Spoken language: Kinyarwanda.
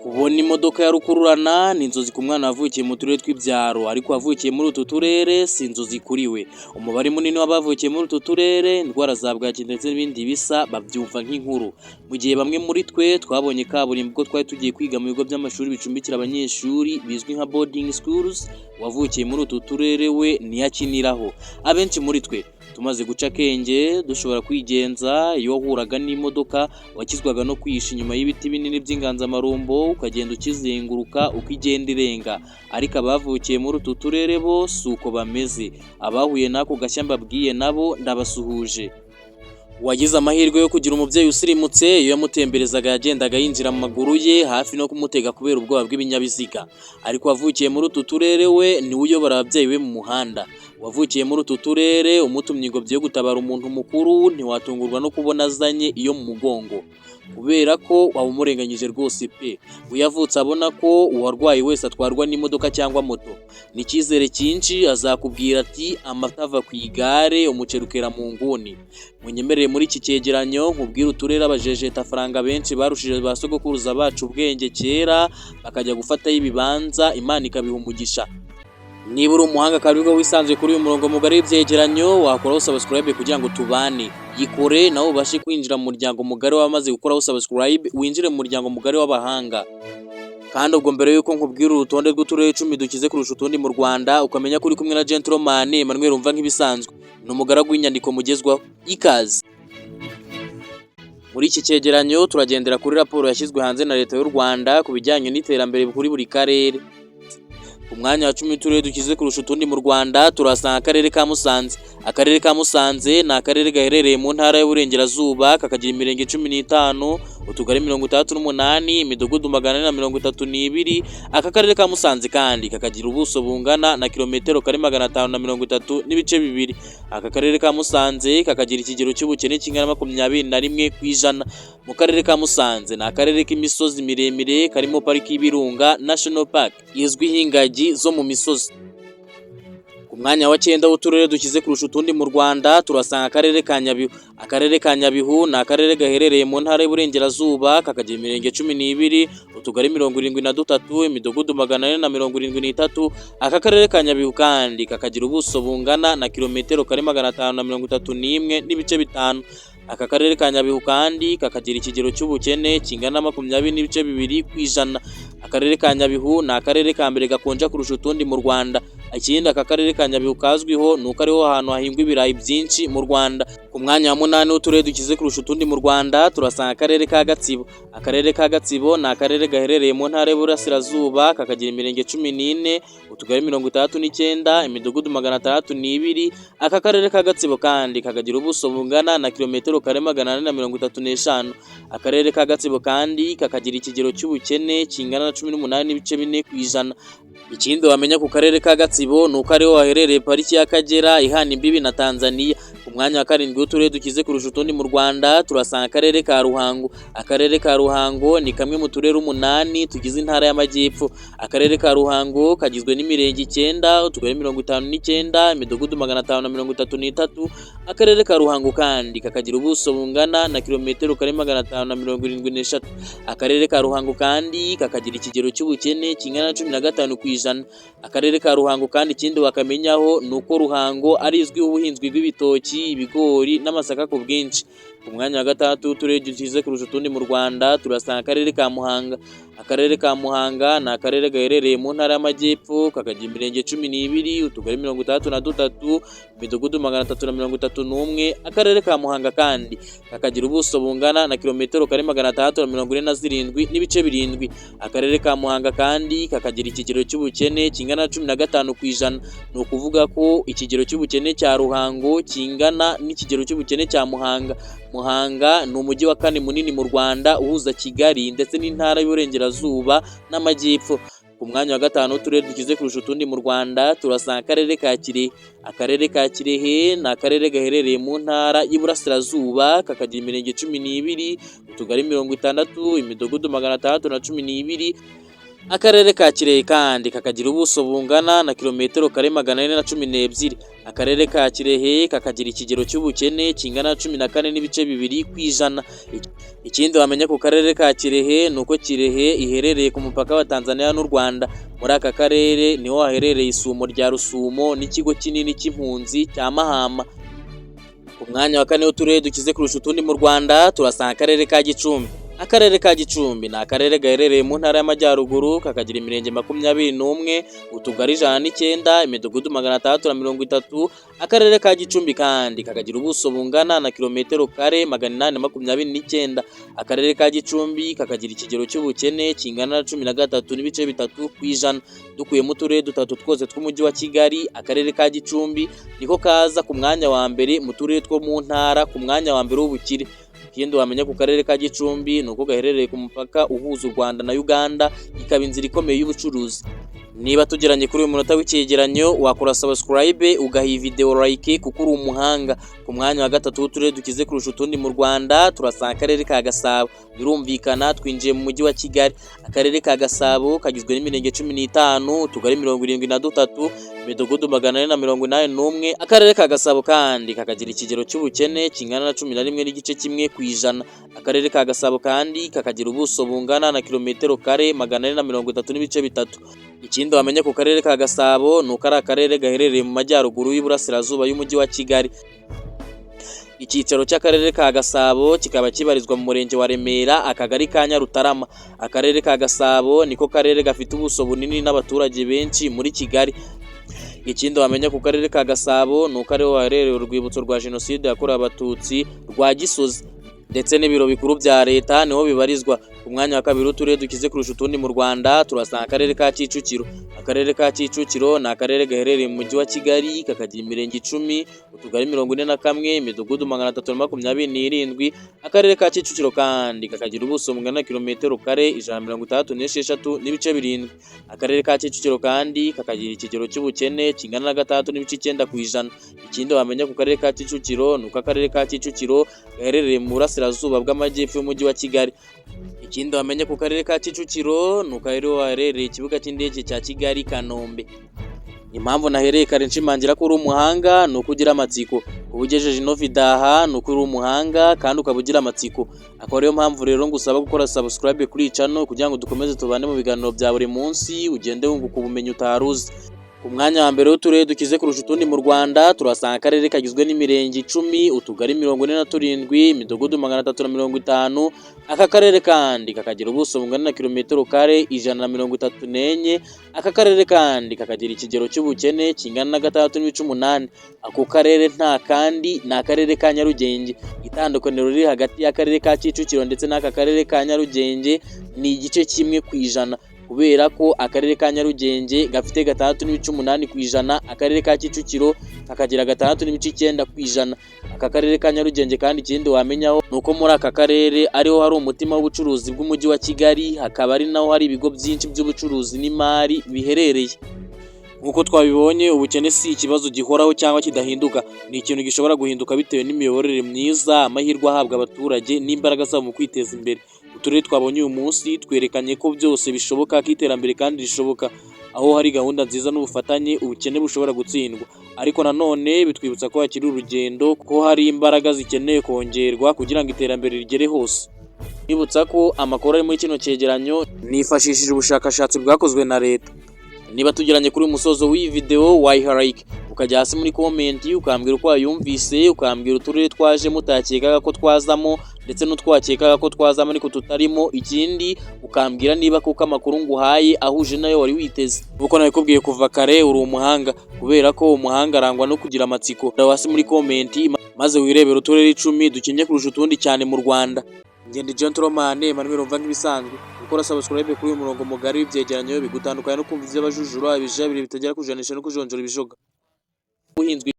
Kubona imodoka ya rukururana ni inzozi ku mwana wavukiye mu turere tw'ibyaro, ariko uwavukiye muri utu turere si inzozi kuri we. Umubare munini w'abavukiye muri utu turere, indwara za bwaki ndetse n'ibindi bisa babyumva nk'inkuru. Mu gihe bamwe muri twe twabonye kaburimbo ubwo twari tugiye kwiga mu bigo by'amashuri bicumbikira abanyeshuri bizwi nka boarding schools, uwavukiye muri utu turere we niyo akiniraho. Abenshi muri twe tumaze guca akenge dushobora kwigenza, iyo wahuraga n'imodoka wakizwaga no kwihisha inyuma y'ibiti binini by'inganzamarumbo, ukagenda ukizenguruka uko igenda irenga. Ariko abavukiye muri utu turere bo si uko bameze. Abahuye n'ako gashya mbabwiye nabo ndabasuhuje. Uwagize amahirwe yo kugira umubyeyi usirimutse, iyo yamutemberezaga yagendaga yinjira mu maguru ye hafi no kumutega kubera ubwoba bw'ibinyabiziga. Ariko uwavukiye muri utu turere we niwe uyobora ababyeyi be mu muhanda. Uwavukiye muri utu turere umutumye ingobyi yo gutabara umuntu mukuru, ntiwatungurwa no kubona azanye iyo mu mugongo, kubera ko waba umurenganyije rwose pe. We yavutse abona ko uwarwaye wese atwarwa n'imodoka cyangwa moto. N'icyizere cyinshi azakubwira ati: "Amata ava ku igare, umuceri ukera mu nguni." Munyemerere muri iki cyegeranyo nkubwire uturere abajejetafaranga benshi barushije ba sogokuruza bacu ubwenge kera, bakajya gufatayo ibibanza, Imana ikabiha umugisha. Niba uri umuhanga akaba aribwo wisanzuye kuri uyu murongo mugari w'ibyegeranyo, wakoraho subscribe kugira ngo tubane. Yikore nawe ubashe kwinjira mu muryango mugari w'abamaze gukoraho subscribe, winjire mu muryango mugari w'abahanga. Kandi ubwo mbere yuko nkubwira urutonde rw'uturere 10 dukize kurusha utundi mu Rwanda, ukamenya ko uri kumwe na Gentleman Emmanuel umva nk'ibisanzwe. Ni umugaragu w'inyandiko mugezwaho. Ikaze. Muri iki cyegeranyo turagendera kuri raporo yashyizwe hanze na Leta y'u Rwanda ku bijyanye n'iterambere kuri buri karere. Ku mwanya wa 10 w'uturere dukize kurusha utundi mu Rwanda turahasanga akarere ka Musanze. Akarere ka Musanze ni akarere gaherereye mu ntara y'Uburengerazuba, kakagira imirenge 15, utugari 68, imidugudu 432. Aka karere ka Musanze kandi kakagira ubuso bungana na kilometero kare 530.2. Aka karere ka Musanze kakagira ikigero cy'ubukene kingana 21%. Mu karere ka Musanze ni akarere k'imisozi miremire karimo pariki y'Ibirunga National Park izwiho ingagi zo mu misozi. Ku mwanya wa 9 w'uturere dukize kurusha utundi mu Rwanda turasanga akarere ka Nyabihu. Akarere ka Nyabihu ni akarere gaherereye mu ntara y'Uburengerazuba, kakagira imirenge 12, utugari 73, imidugudu 473. Aka karere ka Nyabihu kandi kakagira ubuso bungana na kilometero kare 531.5. Aka karere ka Nyabihu kandi kakagira ikigero cy'ubukene kingana na 20.2%. Akarere ka Nyabihu ni akarere ka mbere gakonja kurusha utundi mu Rwanda. Ikindi aka karere ka Nyabihu kazwiho ni uko ariho hantu hahingwa ibirayi byinshi mu Rwanda. Ku mwanya wa 8 w'uturere dukize kurusha utundi mu Rwanda turasanga akarere ka Gatsibo. Akarere ka Gatsibo ni akarere gaherereye mu ntara y'Uburasirazuba, kakagira imirenge 14, utugari 69, imidugudu 602. Aka karere ka Gatsibo kandi kakagira ubuso bungana na kilometero kare 435. Akarere ka Gatsibo kandi kakagira ikigero cy'ubukene kingana na 18.4%. Ikindi wamenya ku karere ka Gatsibo ni uko ariho haherereye pariki y'Akagera ihana imbibi na Tanzania. Ku mwanya wa 7 w'uturere dukize kurusha utundi mu Rwanda turasanga akarere ka Ruhango. Akarere ka Ruhango ni kamwe mu turere 8 tugize intara y'Amajyepfo. Akarere ka Ruhango kagizwe n'imirenge 9, utugari 59, imidugudu 533. Akarere ka Ruhango kandi kakagira ubuso bungana na kilometero kare 573. Akarere ka Ruhango kandi kakagira ikigero cy'ubukene kingana na 15%. Akarere ka Ruhango kandi ikindi wakamenyaho ni uko Ruhango ari izwiho ubuhinzi bw'ibitoki, ibigori n'amasaka ku bwinshi. Ku mwanya wa 6 w'uturere dukize kurusha utundi mu Rwanda turasanga akarere ka Muhanga. Akarere ka Muhanga ni akarere gaherereye mu ntara y'Amajyepfo, kakagira imirenge 12, utugari 63, imidugudu 331. Akarere ka Muhanga kandi kakagira ubuso bungana na kilometero kare 647.7. Akarere ka Muhanga kandi kakagira ikigero cy'ubukene kingana na 15%. Ni ukuvuga ko ikigero cy'ubukene cya Ruhango kingana n'ikigero cy'ubukene cya Muhanga. Muhanga ni umujyi wa kane munini mu Rwanda uhuza Kigali ndetse n'intara y'Uburengerazuba n'Amajyepfo. Ku mwanya wa 5 w'uturere dukize kurusha utundi mu Rwanda turasanga akarere ka Kirehe. Akarere ka Kirehe ni akarere gaherereye mu ntara y'Iburasirazuba, kakagira imirenge 12, utugari 60, imidugudu 612. Akarere ka Kirehe kandi kakagira ubuso bungana na kilometero kare 412. Akarere ka Kirehe kakagira ikigero cy'ubukene kingana na 14.2%. Ikindi wamenya ku karere ka Kirehe ni uko Kirehe iherereye ku mupaka wa Tanzania n'u Rwanda. Muri aka karere niho haherereye isumo rya Rusumo n'ikigo kinini cy'impunzi cya Mahama. Ku mwanya wa kane w'uturere dukize kurusha utundi mu Rwanda, turasanga akarere ka Gicumbi. Akarere ka Gicumbi ni akarere gaherereye mu Ntara y'Amajyaruguru, kakagira imirenge 21, utugari 109, imidugudu 630. Akarere ka Gicumbi kandi kakagira ubuso bungana na kilometero kare 829. Akarere ka Gicumbi kakagira ikigero cy'ubukene kingana na 13.3%. Dukuyemo uturere dutatu twose tw'Umujyi wa Kigali, akarere ka Gicumbi niko kaza ku mwanya wa mbere mu turere two mu ntara, ku mwanya wa mbere w'ubukire. Ikindi wamenya ku karere ka Gicumbi ni uko gaherereye ku mupaka uhuza u Rwanda na Uganda, ikaba inzira ikomeye y'ubucuruzi. Niba tugeranye kuri uyu munota w'icyegeranyo, wakora subscribe, ugaha iyi video like, kuko uri umuhanga. Ku mwanya wa gatatu w'uturere dukize kurusha utundi mu Rwanda, turasanga akarere ka Gasabo. Birumvikana, twinjiye mu Mujyi wa Kigali. Akarere ka Gasabo kagizwe n'imirenge 15, utugari 73, imidugudu 481. Akarere ka Gasabo kandi kakagira ikigero cy'ubukene kingana na 11.1%. Akarere ka Gasabo kandi kakagira ubuso bungana na kilometero kare 430.3. Ikindi wamenya ku karere ka Gasabo ni uko ari akarere gaherereye mu majyaruguru y'uburasirazuba y'Umujyi wa Kigali. Icyicaro cy'akarere ka Gasabo kikaba kibarizwa mu Murenge wa Remera, Akagari ka Nyarutarama. Akarere ka Gasabo niko karere gafite ubuso bunini n'abaturage benshi muri Kigali. Ikindi wamenya ku karere ka Gasabo ni uko ariho haherereye urwibutso rwa Jenoside yakorewe Abatutsi rwa Gisozi, ndetse n'ibiro bikuru bya leta niho bibarizwa. Ku mwanya wa kabiri w'uturere dukize kurusha utundi mu Rwanda, turasanga akarere ka Kicukiro. Akarere ka Kicukiro ni akarere gaherereye mu Mujyi wa Kigali, kakagira imirenge 10, utugari 41, imidugudu 327. Akarere ka Kicukiro kandi kakagira ubuso bungana na kilometero kare 166.7. Akarere ka Kicukiro kandi kakagira ikigero cy'ubukene kingana na 6.9%. Ikindi wamenya ku karere ka Kicukiro ni uko akarere ka Kicukiro gaherereye mu burasirazuba bw'amajyepfo y'Umujyi wa Kigali. Ikindi wamenya ku karere ka Kicukiro ni uko ariho haherereye ikibuga cy'indege cya Kigali Kanombe. Impamvu nahereye kare nshimangira ko uri umuhanga ni uko ugira amatsiko. Kuba ugejeje ino video aha ni uko uri umuhanga kandi ukaba ugira amatsiko. Akaba ariyo mpamvu rero ngusaba gukora subscribe kuri iyi channel kugira ngo dukomeze tubane mu biganiro bya buri munsi, ugende wunguka ubumenyi utari uzi. Ku mwanya wa mbere w'uturere dukize kurusha utundi mu Rwanda, turasanga akarere kagizwe n'imirenge 10, utugari 47, imidugudu 350. Aka karere kandi kakagira ubuso bungana na kilometero kare 134. Aka karere kandi kakagira ikigero cy'ubukene kingana na 6.8. Ako karere nta kandi ni akarere ka Nyarugenge. Itandukaniro riri hagati y'akarere ka Kicukiro ndetse n'aka karere ka Nyarugenge ni 0.1%, kubera ko akarere ka Nyarugenge gafite 6.8%, akarere ka Kicukiro kakagira 6.9%. Aka karere ka Nyarugenge kandi, ikindi wamenyaho ni uko muri aka karere ariho hari umutima w'ubucuruzi bw'Umujyi wa Kigali, hakaba ari naho hari ibigo byinshi by'ubucuruzi n'imari biherereye. Nk'uko twabibonye, ubukene si ikibazo gihoraho cyangwa kidahinduka. Ni ikintu gishobora guhinduka bitewe n'imiyoborere myiza, amahirwe ahabwa abaturage n'imbaraga zabo mu kwiteza imbere. Uturere twabonye uyu munsi twerekanye ko byose bishoboka, ko iterambere kandi rishoboka. Aho hari gahunda nziza n'ubufatanye, ubukene bushobora gutsindwa. Ariko nanone bitwibutsa ko hakiri urugendo, ko hari imbaraga zikeneye kongerwa kugira ngo iterambere rigere hose. Nibutsa ko amakuru ari muri kino cyegeranyo nifashishije ubushakashatsi bwakozwe na leta. Niba tugeranye kuri uyu musozo w'iyi video, wayiha like, ukajya hasi muri comment ukambwira uko wayumvise, ukambwira uturere twajemo utakekaga ko twazamo ndetse n'utwakekaga ko twazamo ariko tutarimo. Ikindi, ukambwira niba koko amakuru nguhaye ahuje nayo wari witeze. Nkuko nabikubwiye kuva kare, uri umuhanga, kubera ko umuhanga arangwa no kugira amatsiko. Hasi muri comment maze wirebere uturere 10 dukennye kurusha utundi cyane mu Rwanda. Ngende Gentleman Emmanuel umva nk'ibisanzwe. Gukora subscribe kuri uyu murongo mugari w'ibyegeranyo bigutandukanya no kumva iby'abajujura ibijabire bitagera kujanisha no kujonjora ibijoga. Uhinzwe.